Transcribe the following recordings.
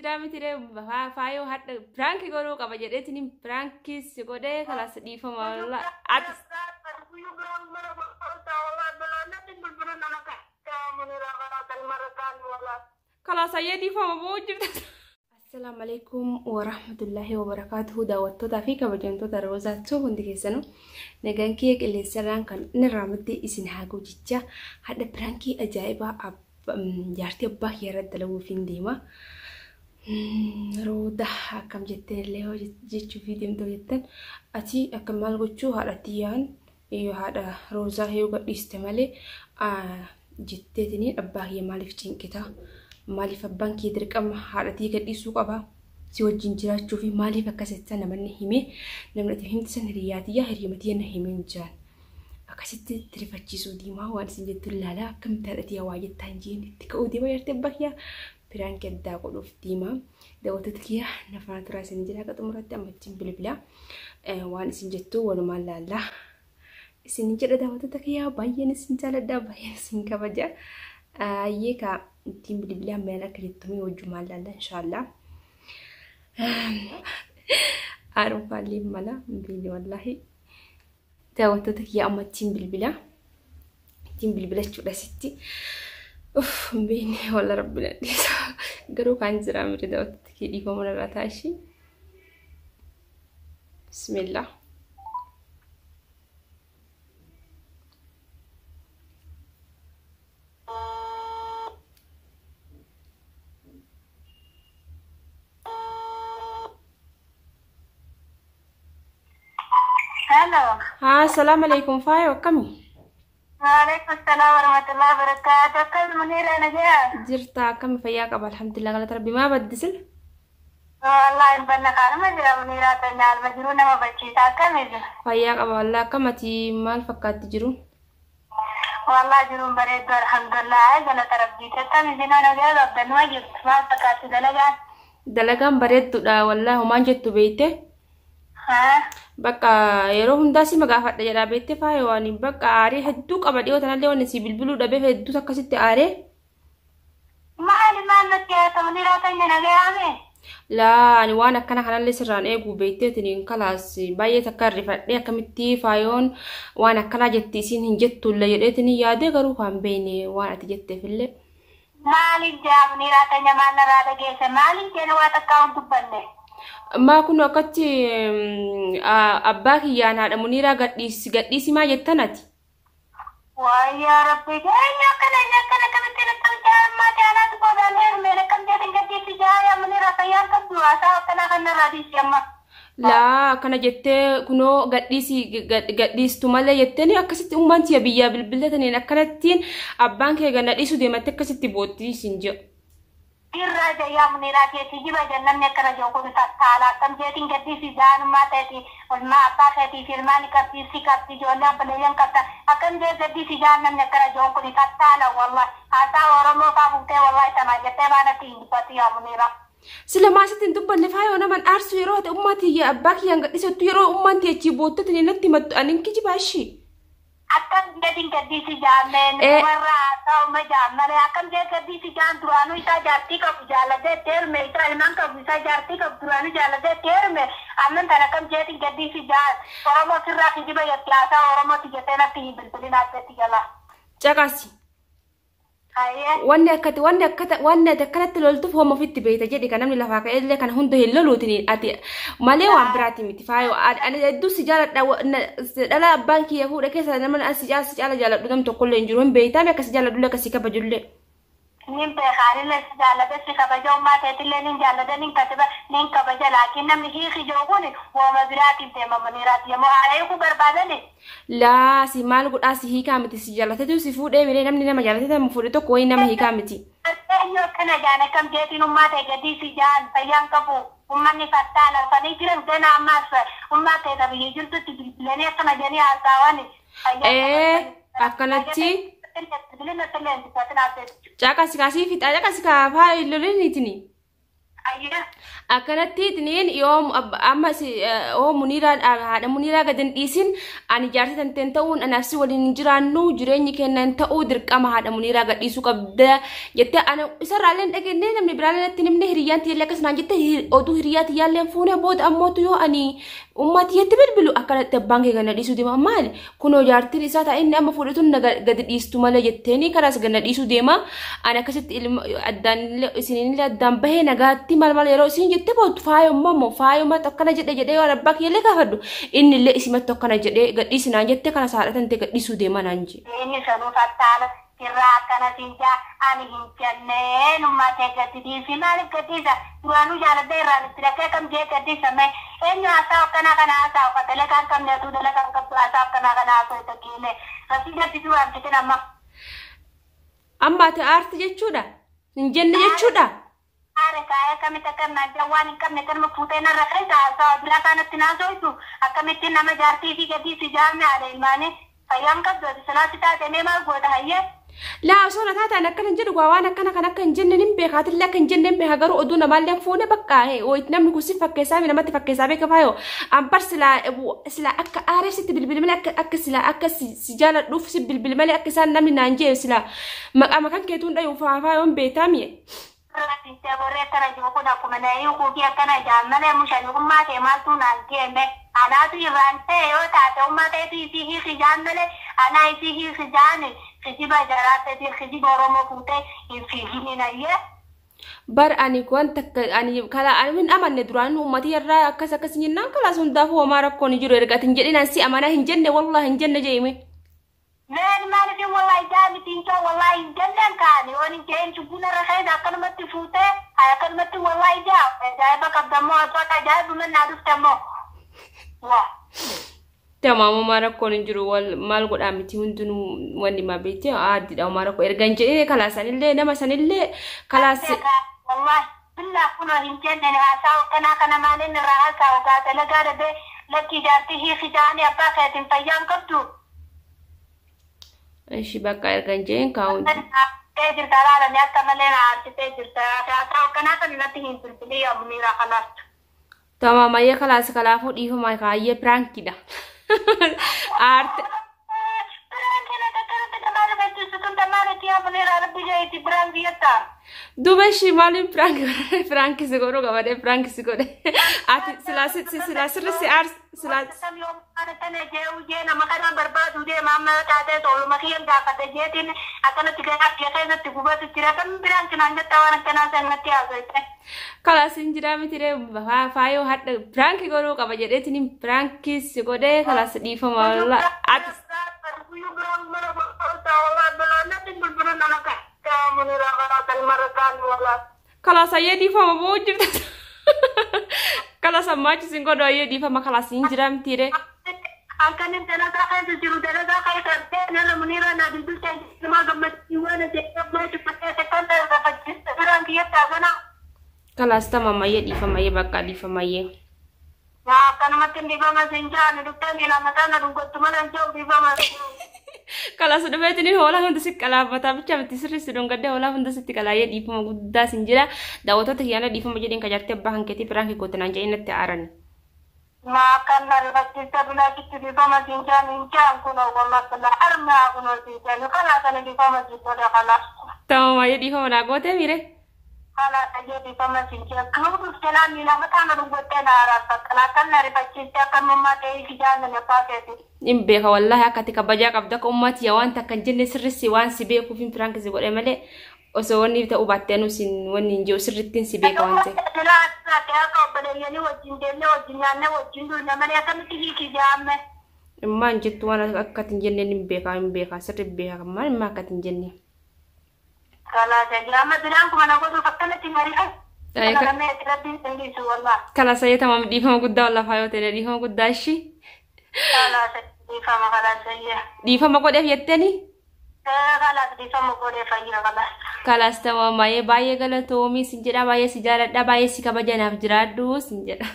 Jira miti ree faayoo hadha piraankii godhuu qaba jedheetiin piraankii si godhee kalaas dhiifama wallaahi. Ati kalaas ayyee dhiifama boo jirta. Assalaamu alaikum warahmatullahi wabarakaatuhu daawwattootaa fi kabajamtoota Roozaa Tube hundi keessanuu nagaan kiyya qilleensarraan kan inni irraa isin haa gujichaa hadha piraankii ajaa'ibaa jaartii abbaa kiyya irratti dalaguuf hin deema. Rooda akkam jettee illee hoo jechuuf deemtoo jettan ati akka maal gochuu haadha tiyyaan yoo haadha Roozaa yoo gadhiiste malee jetteetiniin abbaa kiyya maaliif cinqita? Maaliif abbaan kiyya dirqama haadha tiyya gadhiisuu qaba? Si wajjin jiraachuu fi maaliif akkas jettan namanni himee namni ati himti san hiriyaa tiyya hiriyyuma tiyya na himee hin jiran. Akkasitti itti rifachiisuu diimaa waan isin jettu ilaalaa akkamitti haadha tiyya waa jettaan jeen itti ka'uu diimaa jaartii abbaa kiyyaa piraankii addaa godhuuf diimaa. Daawwattoota kiyya na faana turaa isin jira akka xumuratti amma ittiin bilbilaa waan isin jettu walumaan laallaa. Isin jedha daawwattoota kiyyaa baay'een isin jaaladha baay'een isin kabaja. Ayyee kaa ittiin bilbilaa maal akka jettumii wajjumaan laalla inshaallah. Aarufaallee mala hin beekne wallaahi. Daawwattoota kiyya amma ittiin bilbilaa. Ittiin bilbilachuudha sitti. Uff hin beekne walla rabbi na dhiisa. Garuu kaan jira miti daawwattoota kiyya dhiifama narraa taashii. Bismillah. Hello. Haa salaam alaikum faayo akkami? Waalaikum salaam warahmatullahi wabarakatuh. Akkam Munira nagaa? Jirta akkami fayyaa qaba alhamdulillah galata rabbi maa baddisil? Wallahi hin banna kaanuma jira Munira tanya alma jiru nama bachiisa akkami jira? Fayyaa qaba wallahi akkam ati maal fakkaatti jiru? Wallahi jiruun bareeddu alhamdulillah galata rabbiiti. Akkami isinoo nagaa qabdan numa jirtu maal fakkaatti dalagaan? Dalagaan bareedduudha wallahi homaan jettu beeyte. Haa? Bakka yeroo hundaa si magaafadha jedhaa beekte faayo ani bakka aarii hedduu qaba dhiyoo tanallee wanni si bilbiluu dhabeef hedduus akkasitti aaree. Maali maal natti haasa Munira tanya nagaame? Laa ani waan akkana kanallee sirraan eeguu beekteetiin kalaas baay'ee takka rifadhee akkamitti faayoon waan akkanaa jetti isiin hin jettullee jedheetiin yaadee garuu kan beekne waan ati jetteefillee. Maaliif jaa Munira tanya maal narraa dhageesse? Maaliif jeena waa takkaa hin dubbanne? Ammaa kun akkatti abbaa kiyyaan haadha Muniiraa gadhiisi gadhiisi maa jettan ati? Waay yaa rabbi eenyu akkana eenyu akkana akkamitti akkamitti ammaa jaalaatu boodaan heerumeen akkam jeetin gaddiisi jaa yaa Munira fayyaan qabdu haasaa akkanaa kan narraa dhiisi amma. Laa akkana jettee kunoo gadhiisi gadhiistu malee jetteeni akkasitti ummaan tiyya biyyaa bilbiltataniin akkanattiin abbaan kee ganna dhiisuu deematte akkasitti boottii siin jedhu. Dirraa jayyaa Muniraa kee kijiba jan namni akkana jiru kun tattaala akkam jeetin gaddiisi jaanummaa ta'eeti olmaa abbaa keetii fi ilmaani qabdi si qabdi ijoollee obboleeyyan qabda akkam jee gaddiisi jaan namni akkana jiru kun tattaala wallahi haasaa Oromoo faa fuutee wallahi tamaa jettee baanatti hin dubbatu yaa Muniraa. Sila maa sitti hin dubbanne faayoo naman aarsu yeroo ati ummaa tiyya abbaa kiyyaan gadhiisattu yeroo ummaan tiyya achii boottatanii natti himattu ani hin kijibaa ishii. Akkam jedhin gaddiisi jaammeen warra haasa'uma jaam malee akkam jee gaddiisi jaan duraanuu isaa jaartii qabu jaalatee itti heerume isaa ilmaan qabu isaa jaartii qabu duraanuu jaalatee itti heerume amman tan akkam jeetin gaddiisi jaan Oromoo sirraa kijiba jetti haasaa Oromooti jettee natti hin bilbilin addetti jala. Caqasi. Hayyee. Wanni akkati wanni akkata wanni ati akkanatti loltuuf homa ofitti beekta jedhi kan namni lafaa ka'e illee kana hunda hin loluutiin ati malee waan biraati miti faayo ani hedduu si jaaladha dhala abbaan kiyya fuudha keessa nama an si caala si caala jaaladhu nam tokkollee hin jiru hin beektaami akka si jaaladhullee akka si kabajullee. Nin beeka anillee si jaalladhe si kabaja ummaa teetillee nin jaalladhe nin katiba nin kabaja laakiin namni hiiki jiru kun wooma biraatiif deema Muniiraati yommuu haala hiikuu barbaadani. Laa si maal godhaa si hiikaa miti si jaalatetu si fuudhee miree namni nama jaalatee nama fuudhe tokko wayii nama hiikaa miti. Eenyu akkana jaan akkam jeetiin ummaa ta'e gadii si jaan fayyaan qabu ummanni fattaan arfanii jiran gana ammaas ummaa ta'e ta biyya jirtutti bilbilanii akkana jedhanii haasawani fayyaan Ee akkanatti caqasi kaasii fixaa caqasi kaa faa hin loliniitini. Ayyee. Akkanatti tiniin yoo amma oo Muniiraan haadha Muniiraa gad hin dhiisin ani jaartii tanteen ta'uun anaaf si waliin hin jiraannu, jireenyi keenya hin ta'uu, dirqama haadha Muniiraa gad dhiisuu qabda jettee ana isarraallee hin dhageenye, namni biraallee natti hin himne, hiriyyaan tiyyallee akkas naan jette. Oduu hiriyyaa tiyyaallee fuune booda ammootu yoo ani ummaa tiyyatti bilbilu akkanatti abbaan kee gad na dhiisuu deema, maali kunoo jaartiin isaa ta'a inni amma fuudhe tun na gadi dhiistu malee jetteeni karaas gad na dhiisuu deema. Ani akkasitti ilma addaan isiniinillee addaan bahee nagaatti maal maal yeroo isin jette boodu faayomma immoo faayoma akkana jedhe jedhee waan abbaa kiyyallee gaafadhu inni illee isimatti akkana jedhee gadhiisi naan jette kana saadha tante gadhiisuu deema naan jee. Inni sanuu fattaala sirraa akkana siin jaa, ani hin jenneen ummaa kee gadi dhiisi. Maaliif gadhiisa? Duraanuu jaaladhee irraan itti dhaqee akkam jee gadhiisa? Mee eenyu haasaa akkanaa kana haasaa ufa dalagaa hin qabne, atuu dalagaa hin qabdu, haasaa akkanaa kana haasoo itti geele rasii gadhiisuu waan fitin amma. Amma ati aarti jechuudha? Hin jenne jechuudha? Aare kaa'ee akkamitti akka naan jaa, waan hin qabne kanuma fuutee narra keessa haasaa biraa kanatti naasooytu, akkamittiin nama jaartii fi gadhiisi jaarme? Haadha ilmaanii fayyaan qabdu ati sanaatti taate, mee maal goota hayyee? Laa, osoo na taataan akkana hin jedhu, waan akkana kan akka hin jenne nin beeka, atillee akka hin jenne hin beeka, garuu oduu namaallee fuune bakka namni kun si fakkeessaa mi namatti fakkeessaa beeka. Faayoo ambar silaa silaa akka aaree sitti bilbili malee akka akka silaa akka si jaaladhuuf si bilbili malee akka isaan namni naan jee silaa maqaa makan keetuun dhayu faayoon beektaa mi'e. Rakkisee borree akkana jiru kun akkuma na hiikuu fi akkana jaan malee mushaanikummaa kee maaltu naan geeme? Anaatu irraan ta'e yoo taate ummaa ta'etu isii hiiki jaan malee anaa isii hiiki jaan kijiba jaraatteeti, kijiba Oromoo fuutee hin fiiginiin ayyee. Bar ani wanta ani kala ani hin amanne duraan uummatii irraa akkas akkas jennaan kalaas hundaafuu homaa rakkoon hin jiru, erga ati hin jedhin si amanaa. Hin jenne, wallahi hin jenne jeeme. Meen maaliif wallahi jaamiti hin ta'u, wallahi hin jenneen kaani yoon hin jeen cubbuu narra keessa akkanumatti fuutee akkanumatti wallahi jaa ajaa'iba qabdammoo, atoota ajaa'iba mannaa dhuftammoo. Waa. Tamaam, homaa rakkoon hin jiru, maal godhaa miti, hundinuu wanni maa beekte aaddiidha, homaa rakkoo erga hin jedhine kalaas sanillee nama sanillee kalaas. Wallahi billaa kunoo hin jenne, haasaa akkanaa kana maaliin irraa haasaa gaa dalagaa dhabee lakkii jaartii hiiki jaanii abbaa keetiin fayyaan qabdu. Ishi bakka erga hin jedhin kaa'uun. Tee jirta laalanii akka malee na aarsitee jirta. Haasaa akkanaa kana natti hin bilbilii yaa Muniiraa kanaaf. Tamaam, ayyee kalaas, kalaafuu dhiifama kaayyee, prankiidha. Aarte. Prankiin akkanatti namaa rifachiisu tun tamaanitti yaa Muniiraa, rabbi jeeti prank jettaa. Duuba ishii maaliin prank prank si godhuu qabadee prank si godhe. Ati silaa silaa sirri si aars silaa. Jee nama kana barbaadu deema amma taatee sooluma kiyyan gaafate jeetiin akkanatti garaa kiyya keessatti gubatu jira, kan biraan kinaan jetta waan akkanaa sanatti haasofte. Kalaas hin jiraa miti ree, faayoo hadha prank godhuu qaba jedheetiin prank si godhee, kalaas dhiifama wallah. Ati kalaas ayyee dhiifama boo jirta. Kalaas ammaa achi sin godhu, ayyee dhiifama, kalaas hin jiraa miti ree. Halkanin dalagaa keessa jiru, dalagaa keessa nama Muniiraa naa bilbiltee nama gammachuu waan ta'eef kan biraan kiyyattaa kana. Kalaas tamam, ayyee dhiifama, ayyee bakka dhiifama ayyee. Yaa akkanumatti dhiifama sin jaani dhuftee miila mataa na dhungattu malee hin jiru dhiifama. Kalaas dhufeetiin hoolaa hunda si qalaafataa bicha miti, sirri si dhungadde hoolaa hunda sitti qalaayyee dhiifama guddaa sin jira. Daawwattoota kiyyaana dhiifama jedheen kajaartee abbaa kan keetii prank goote naan jedhee natti aarani. Maa akkan na rifachiiste bilaashitti dhiifama sin jaani hin jaan kunoo wallah armaa kunoo sin jaani kalaa kana dhiifama sin godhe kalaas. Tamam, ayyee dhiifama naa gootee miire. Kalaas ayyee dhiifama sin jaan kan dhuftee laa miila mataa na dhungattee na araarfatta akkan na rifachiiste akkanummaa ta'ee si jaallan abbaa keetii. Hin beeka wallahi akka ati kabajaa qabdu, akka ummati waan takka hin jenne sirrissi waan si beekuuf hin prank si godhe malee osoo wanni ta'uu baattee anuu sin wanni hin jiru, sirrittiin si beeka waan ta'eef. Akka obboleeyyanii wajjin deemnee wajjin nyaannee wajjin duulne malee akkamitti hiiki jaamme. Immaa hin jettu, waan akka ati hin jenne hin beeka, hin beeka, sirri beeka, maal immaa akka ati hin jenne. Kalaas amma biraan kuma na godhuuf akkanatti mari'an. Kana rabbiin sin dhiisu wallah. Kalaas ayyee tamam, dhiifama guddaa wallah faayoo ta'e, dhiifama guddaa ishii. Kalaas dhiifama, kalaas ayyee. Dhiifama godheef jetteni? Kalaas dhiifama godheef ayyee kalaas. Kalaas tamam, baay'ee baay'ee galatoomii sin jedha, baay'ee si jaaladha, baay'ee si kabajanaaf jiraadhu sin jedha.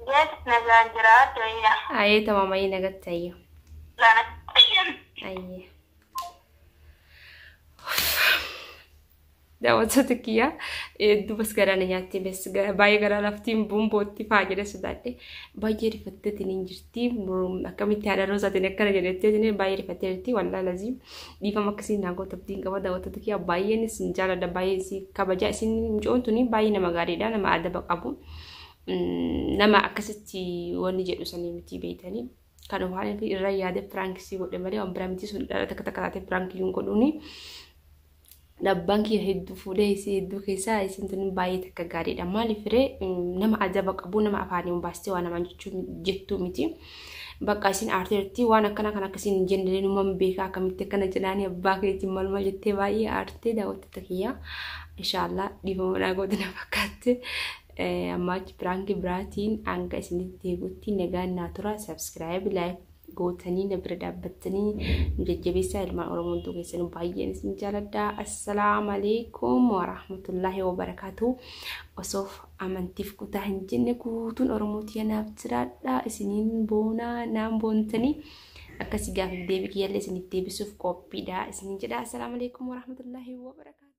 Jees nagaan jiraadhu ayyee. Ayyee tamam, ayyee nagatti ayyee. Ayyee. Daawwattoota kiyyaa hedduu bas garaa na nyaattee bas baay'ee garaa laftiin bumbootti faa jedhee sodaadhe. Baay'ee rifatteetiin hin jirti. Akkamitti haadha roozaatiin akkana jedhetteetiin baay'ee rifattee jirti. Wallaahi laziim dhiifama akkasiin naa gootu abdiin qaba daawwattoota kiyyaa baay'een isin jaaladha baay'ee isin kabaja isin mucoon tuni baay'ee nama gaariidha nama adaba qabu. Nama akkasitti wanni jedhu sanii miti beeytanii. Kan waan irra yaade piraankisii godhe malee waan biraa miti sun dhala takka takka taatee piraankii hin godhuuni. Abbaan kiyya hedduu fuudhee isii hedduu keessaa isin tun baay'ee takka gaariidha. Maaliif ree nama ajaba qabu nama afaaniin baastee waa namaan jettuu miti. Bakka isin aarteerti waan akkana kan akkasiin hin jenne numan beekaa akkamitti akkana jedhaanii abbaa keetiin maal maal jettee baay'ee aartee daawwattoota kiyya. Inshaallah dhiifama naa goote na fakkaatte. Amma achi piraankii biraatiin hanga isinitti deebi'utti nagaan naa tura. Subscribe like gootanii na bira dhaabbattanii nu jajjabeessaa ilmaan Oromoo hunduu keessanuu baay'een isin jaaladha. Assalaamu alaikum warahmatullaahi wabarakaatu. Osoo amantiif kutaa hin jenne guutuun Oromootii anaaf jiraadha. Isiniin boonaa naan boontanii akkasii gaafiif deebii kiyyallee isiniif deebisuuf qophiidha. Isiniin jedha. Assalaamu alaikum warahmatullaahi wabarakaatu.